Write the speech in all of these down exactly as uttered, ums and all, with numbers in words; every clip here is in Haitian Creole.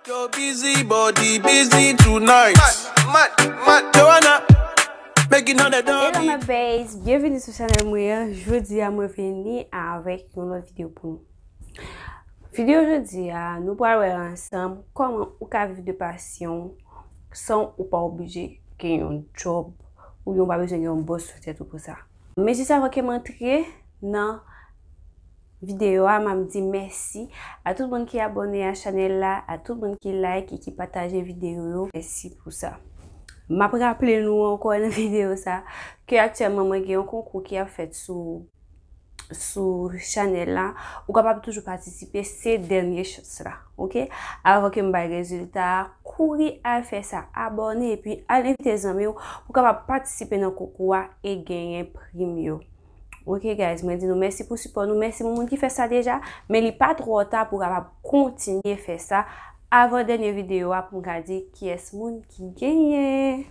Your busy body busy tonight. Mad, mad, mad. Joanna, making all the Hello my doggy. Babes, byenveni sou chanèl mwen an. Jodi a mwen vini avèk yon lòt videyo pou nou. Videyo jodi a, nou pral wè ansanm kòman ou ka viv de pasyon san ou pa oblije gen yon djòb oubyen ou pa bezwen gen yon bòs sou tèt ou pou sa. Men jis avan ke m antre nan videyo a, m ap di mèsi a tout moun ki abòne a chanèl la, a tout moun ki like e ki pataje videyo yo. Mèsi pou sa. M ap raple nou ankò nan videyo sa ke aktyèlman mwen gen yon konkou ki ap fèt sou sou chanèl la. Ou kapab toujou patisipe, se dènye chans la, oke? Avan ke m bay rezilta a, kouri al fè sa, abòne epi al envite zanmi w pou kapab patisipe nan konkou a e genyen prim yo. Oke guys, mwen di nou mèsi pou sipò nou, mèsi pou moun ki fè sa deja, men li pa twò ta pou w kapab kontinye fè sa avan dènye videyo a pou m ka di kiyès moun ki genyen.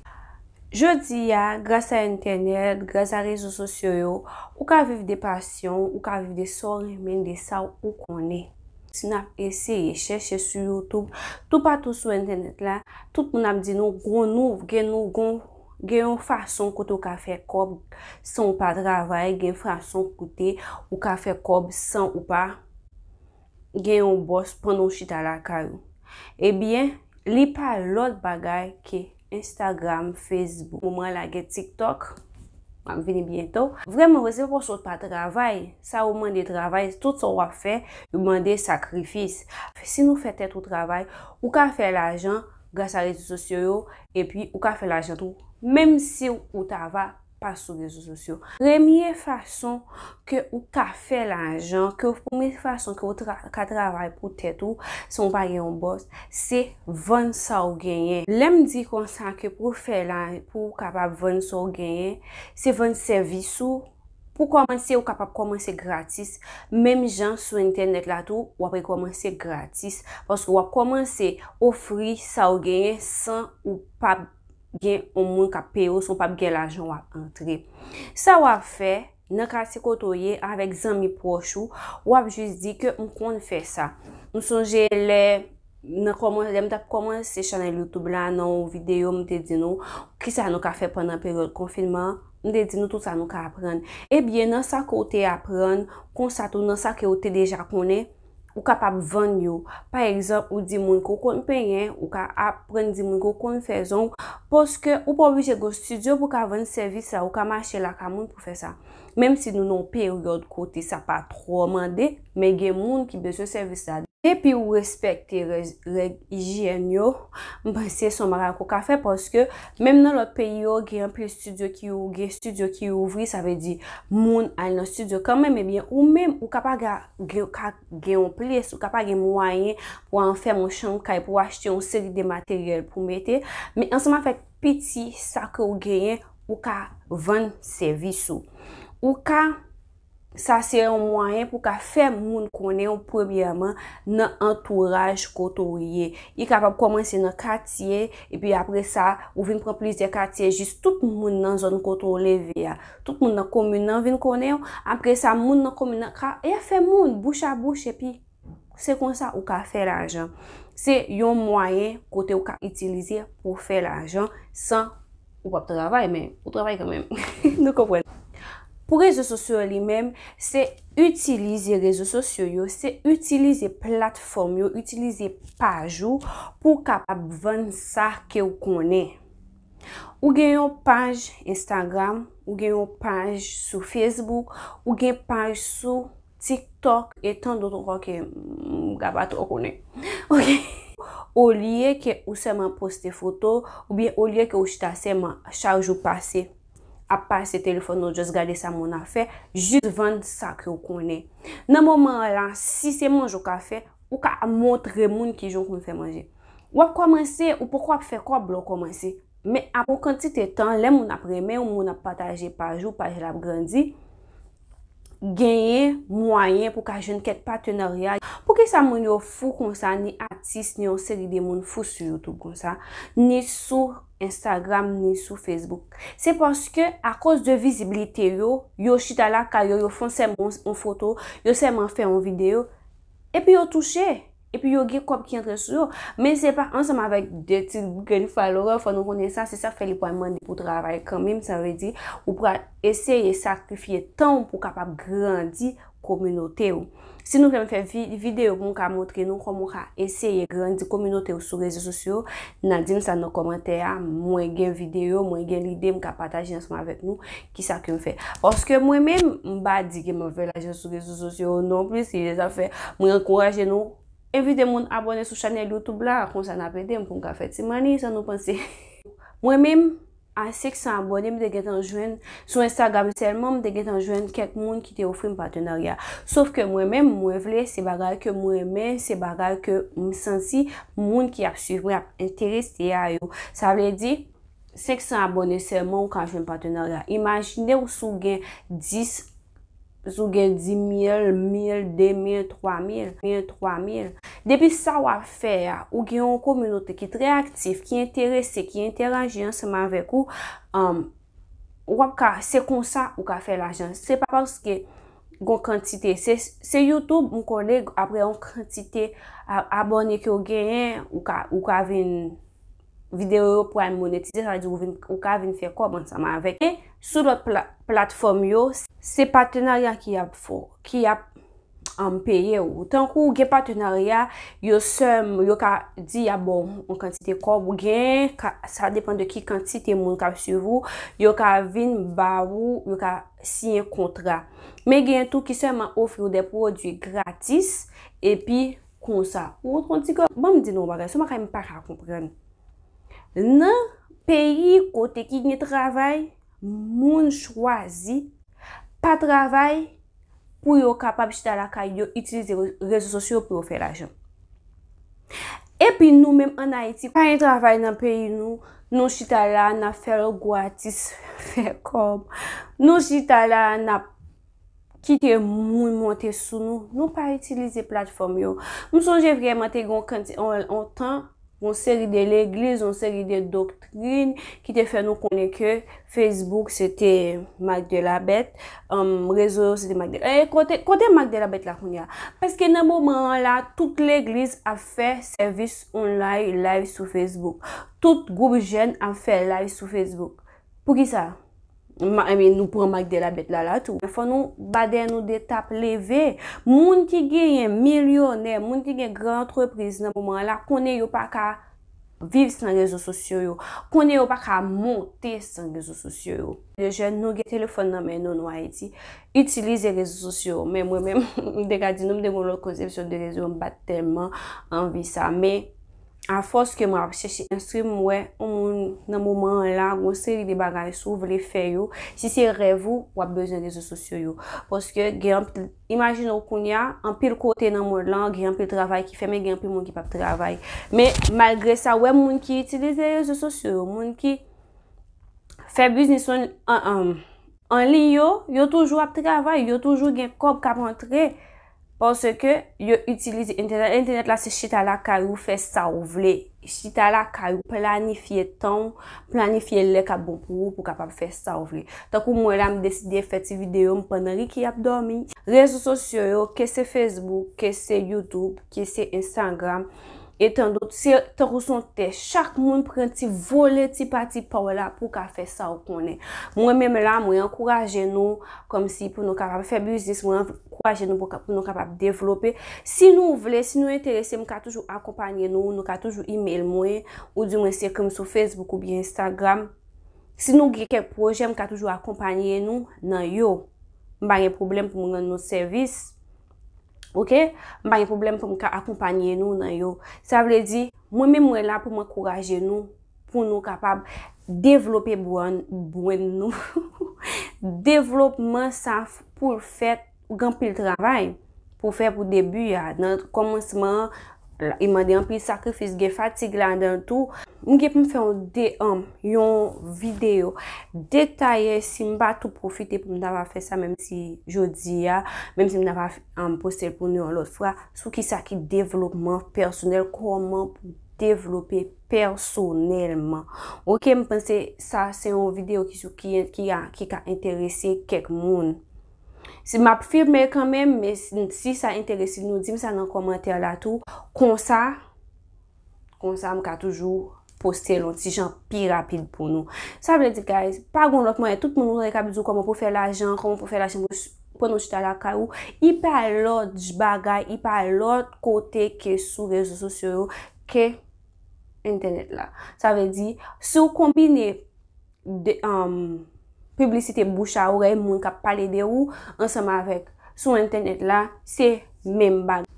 Jodi a, gras a entènèt, gras a rezo sosyo yo, ou ka viv de pasyon, ou ka viv de sa w renmen, de sa ou konnen. Si n ap eseye chèche sou YouTube, toupatou sou entènèt la, tout moun ap di nou gon nou, gen nou gon gen yon fason kote ou ka fè kòb san ou pa travay, gen fason kote ou ka fè kòb san ou pa gen yon bòs pandan w chita lakay ou. Ebyen, li pa lòt bagay ke Instagram, Facebook, moman la gen TikTok, m ap vini byento. Vrèman vre, se pa paske w pa travay, sa yo mande travay, tout sa w ap fè, yo mande sakrifis. Si nou fè tèt ou travay, ou ka fè lajan gras a rezo sosyo yo, epi ou ka fè lajan tou, menm si ou ta va pa sou rezo sosyo. Premye fason ke ou ka fè lajan, ke premye fason ke ou tra, ka travay pou tèt ou, san ou pa gen yon bòs, se vann sa ou genyen. Lè m di konsa ke pou fè la, pou ou kapab vann sa ou genyen, se vann sèvis ou. Pou kòmanse, ou kapab kòmanse gratis. Menm jan sou entènèt la tou, w ap rekòmanse gratis. Paske w ap kòmanse ofri sa ou genyen san ou pa gen yon moun k ap peye w, san w p ap gen lajan w ap antre. Sa w ap fè nan katye kote w ye avèk zanmi pwòch ou, w ap jis di ke m konn fè sa. M sonje lè nan kòman, lè m t ap kòmanse chanèl YouTube la, nan yon videyo, m te di nou kisa nou ka fè pandan peryòd konfinman an, m te di nou tout sa nou ka aprann. Ebyen, nan sa ke w te aprann, konsa tou nan sa ke w te deja konnen, ou kapab vann yo. Pa egzanp, ou di moun ke w konn penyen, ou ka aprann di moun ke w konn fè zong, paske ou pa oblije gen yon estidyo pou w ka vann sèvis la, ou ka mache lakay moun pou fè sa. Menm si nou nan yon peryòd kote sa pa twò mande, men gen moun ki bezwen sèvis la. Depi ou respekte règ, règ ijyèn yo, m panse se yon bagay ke w ka fè, paske menm nan lòt peyi yo, gen anpil estidyo ki ou, gen estidyo ki ouvri, sa vle di moun al nan estidyo kanmenm, ebyen ou menm, ou ka pa ga, gen, ka gen yon plis, ou ka pa gen mwayen pou anfèm yon chanm kay, pou achte yon seri de materyèl pou mete, men ansanm avèk piti sa ke w genyen, ou ka vann sèvis ou. Ou ka, sa se yon mwayen pou w ka fè moun konnen w premyèman nan antouraj kote w ye. Li kapab kòmanse nan katye, epi apre sa, ou vin pran plizyè katye, jis tout moun nan zòn kote w leve a. Tout moun nan komin nan vin konnen w. Apre sa, moun nan komin nan ka, y ap fè moun, bouch a bouch, epi se konsa ou ka fè lajan. Se yon mwayen kote ou ka itilize pou w fè lajan san ou p ap travay, men ou travay kanmenm. Nou konprann. Pou rezo sosyo yo li menm, se itilize rezo sosyo yo, se itilize platfòm yo, itilize paj ou pou w kapab vann sa ke w konnen. Ou gen yon paj Instagram, ou gen yon paj sou Facebook, ou gen paj sou TikTok, e tan dòt ankò ke m ka pa twò konnen. Oke? Olye ke ou sèlman poste foto, oubyen olye ke ou chita sèlman chak jou pase, ap pase telefòn ou, just gade sa moun ap fè, jis vann sa ke w konnen. Nan moman an la, si se manje w ka fè, ou ka montre moun kijan w konn fè manje. W ap kòmanse, ou poko ap fè kòb lè w kòmanse. Men apre yon kantite tan, lè moun ap renmen w, moun ap pataje paj ou, paj la ap grandi, genyen mwayen pou w ka jwenn kèk patenarya. Poukisa moun yo fou konsa, ni atis, ni yon seri de moun fou sou YouTube konsa, ni sou Instagram, ni sou Facebook? Se paske, akoz de viziblite yo, yo chita lakay yo, yo fè sèlman yon, yon foto, yo sèlman fè yon videyo, epi yo touche. epi yo gen kòb ki antre sou yo. Men se pa ansanm avèk de ti grenn follower, fò nou konnen sa, se sa k fè li pral mande pou travay kanmenm, sa vle di, ou pral eseye sakrifye tan w pou w kapab grandi kominote w. Si nou vle m fè vi- videyo pou m ka montre nou kòman w ka eseye grandi kominote w sou rezo sosyo, n a di m sa nan kòmantè a, mwen gen videyo, mwen gen lide, m ka pataje ansanm avèk nou kisa ke m fè. Paske mwen menm, m pa di ke m ap fè lajan sou rezo sosyo non plis, se sa fè mwen ankouraje nou envite moun abòne sou chanèl YouTube la, konsa n ap ede m pou m ka fè ti mani, sa nou panse? Mwen menm, a senk san abòne, m te gentan jwenn, sou Instagram sèlman, m te gentan jwenn kèk moun ki te ofri m patenarya. Sof ke mwen menm, mwen vle, se bagay ke mwen renmen, se bagay ke m santi moun ki ap swiv mwen ap enterese a yo. Sa vle di, senk san abòne sèlman, ou ka jwenn patenarya. Imajine w si w gen dis, si w gen dis mil, mil, de mil, twa mil, mil, twa mil. Depi sa w ap fè a, ou gen yon kominote ki trè aktif, ki enterese, ki entèyaji ansanm avèk ou, um, w ap ka, se konsa ou ka fè lajan. Se pa paske gon kantite, se, se YouTube, m konnen, apre yon kantite a- abòne ke w genyen, ou ka, ou ka vin, videyo yo pral monetize, sa vle di ou vin, ou ka vin fè kòb ansanm avèk. E sou lòt pla- platfòm yo, se patenarya ki ap fè, ki ap um, peye w. Tankou gen patenarya, yo sèm, yo ka di y ap ba w yon kantite kòb, ou gen, ka- sa depann de ki kantite moun k ap swiv ou, yo ka vin ba ou, yo ka siyen kontra. Men gen tou ki sèlman ofri w de pwodui gratis, epi konsa. Ou konprann ti kòb? Ban m di nou yon bagay, se yon bagay m pa ka konprann. Nan peyi kote ki gen travay, moun chwazi pa travay pou yo kapab chita lakay yo, itilize re- rezo sosyo pou yo fè lajan. Epi nou menm ann Ayiti, pa gen travay nan peyi nou, nou chita la, n ap fè l gratis, fè kòb. Nou chita la, n ap kite moun monte sou nou, nou pa itilize platfòm yo. M sonje vrèman te gen yon kanti- yon, yon tan, yon seri de legliz, yon seri de doktrin ki te fè nou konnen ke Facebook se te marque de la bête, um, rezo yo se te marque de, e kote, kote marque de la bête la kounye a? Paske nan moman an la, tout legliz ap fè sèvis online, live sou Facebook. Tout gwoup jèn ap fè live sou Facebook. Poukisa? Ma- I mean, nou pran marque de la bête la, la tou. Fò nou ba dèyè nou de tap leve. Moun ki genyen milyonè, moun ki gen gran antrepriz nan moman an la, konnen yo pa ka viv san rezo sosyo yo. Konnen yo pa ka monte san rezo sosyo yo. De jèn, nou gen telefòn nan men nou, nou Ayiti. Itilize rezo sosyo yo. Men mwen menm, m te ka di nou, m te gen yon lòt konsepsyon de rezo, m pa t tèlman anvi sa. Men, afòs ke mwen ap chèche enstwi, m wè yon moun nan moman an la, gon seri de bagay, si w vle fè yo, si se rèv ou, w ap bezwen rezo sosyo yo. Paske gen anpil, imajine w kounye a, anpil kote nan mond lan, gen anpil travay ki fèmen, gen anpil moun ki p ap travay. Men, malgre sa, w wè moun ki itilize rezo sosyo yo, moun ki fè biznis an, an, an, an liy yo, yo toujou ap travay, yo toujou gen kòb k ap antre. Paske yo itilize entènèt. Entènèt la se chita lakay ou, fè sa w vle. Chita lakay ou, planifye tan w, planifye lè k ap bon pou ou, pou w kapab fè sa w vle. Tankou mwen la, m deside fè ti videyo m pandan Ricky ap dòmi. Rezo sosyo yo, ke se Facebook, ke se YouTube, ke se Instagram, e tandot, se tankou se yon tè. Chak moun pran ti vole, ti pa ti pa w la pou w ka fè sa w konnen. Mwen menm la, mwen ankouraje nou kòmsi pou nou kapab fè biznis, mwen ankouraje nou pou, ka- pou nou kapab devlope. Si nou vle, si nou enterese, m ka toujou akonpanye nou, nou ka toujou email mwen, ou di mwen se ekri m sou Facebook oubyen Instagram. Si nou gen kèk pwojè, m ka toujou akonpanye nou nan yo. M pa gen pwoblèm pou m rann nou sèvis. Oke? M pa gen pwoblèm pou m ka akonpanye nou nan yo. Sa vle di, mwen menm mwen la pou m ankouraje nou, pou nou kapab devlope bwann, bwann nou. Devlopman sa pou l fèt, ou gen anpil travay pou fè pou debi a. Nan kòmansman an, li mande anpil sakrifis, gen fatig ladan l tou. M gen pou m fè yon de, um, yon videyo detaye, si m pa tou pwofite pou m ta va fè sa, menm si jodi a, menm si m ta va, um, poste l pou nou yon lòt fwa, sou kisa ki devlopman pèsonèl, kòman pou devlope pèsonèlman. Oke, m panse sa se yon videyo ki sou, ki, ki, a- ki ka enterese kèk moun. Si m ap filme kanmenm, men si, si sa enterese nou, di m sa nan kòmantè la tou. Konsa, konsa m ka toujou poste l yon ti jan pi rapid pou nou. Sa vle di, guys, pa gen lòt mwayen. Tout moun ou tande k ap di w kòman pou fè lajan, kòman pou fè lajan, pou, pou nou chita lakay ou. I pa lòt bagay, i pa lòt kote ke sou rezo sosyo yo ke entènèt la. Sa vle di, si w konbine de, um, piblisite bouch a orèy moun k ap pale de ou ansanm avèk sou entènèt la, se menm bagay.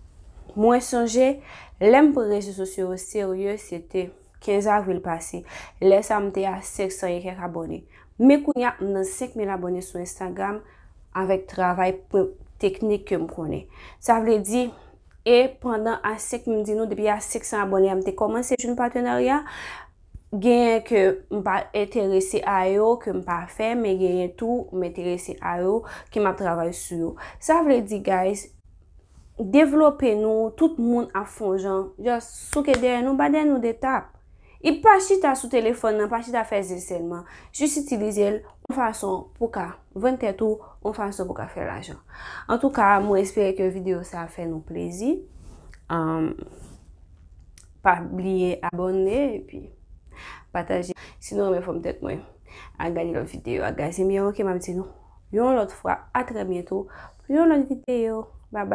Mwen sonje, lè m pran rezo sosyo yo serye, se te kenz avril pase. Lè sa a, m te a senk san e kèk abòne. Men kounye a, m nan senk mil abòne sou Instagram avèk travay p-, teknik ke m konnen. Sa vle di, e pandan a senk, m di nou, depi a senk san abòne a, m te kòmanse jwenn patenarya, genyen ke m pa enterese a yo, ke m pa fè, men genyen tou m enterese a yo, ke m ap travay sou yo. Sa vle di, guys, devlope nou, tout moun ap fè yon jan, just souke dèyè nou, ba dèyè nou de tap. E pa chita sou telefòn nan, pa chita fè zen sèlman. Jis itilize l yon fason pou ka vann tèt ou, yon fason pou ka fè lajan. Antouka, mwen espere ke videyo sa a fè nou plezi. Um, pa bliye abòne epi pataje. Si nou renmen fòm tèt mwen, al gade lòt videyo a, guys. E byen, ok, m ap di nou yon lòt fwa, a trè byento pou yon lòt videyo. Bye bye.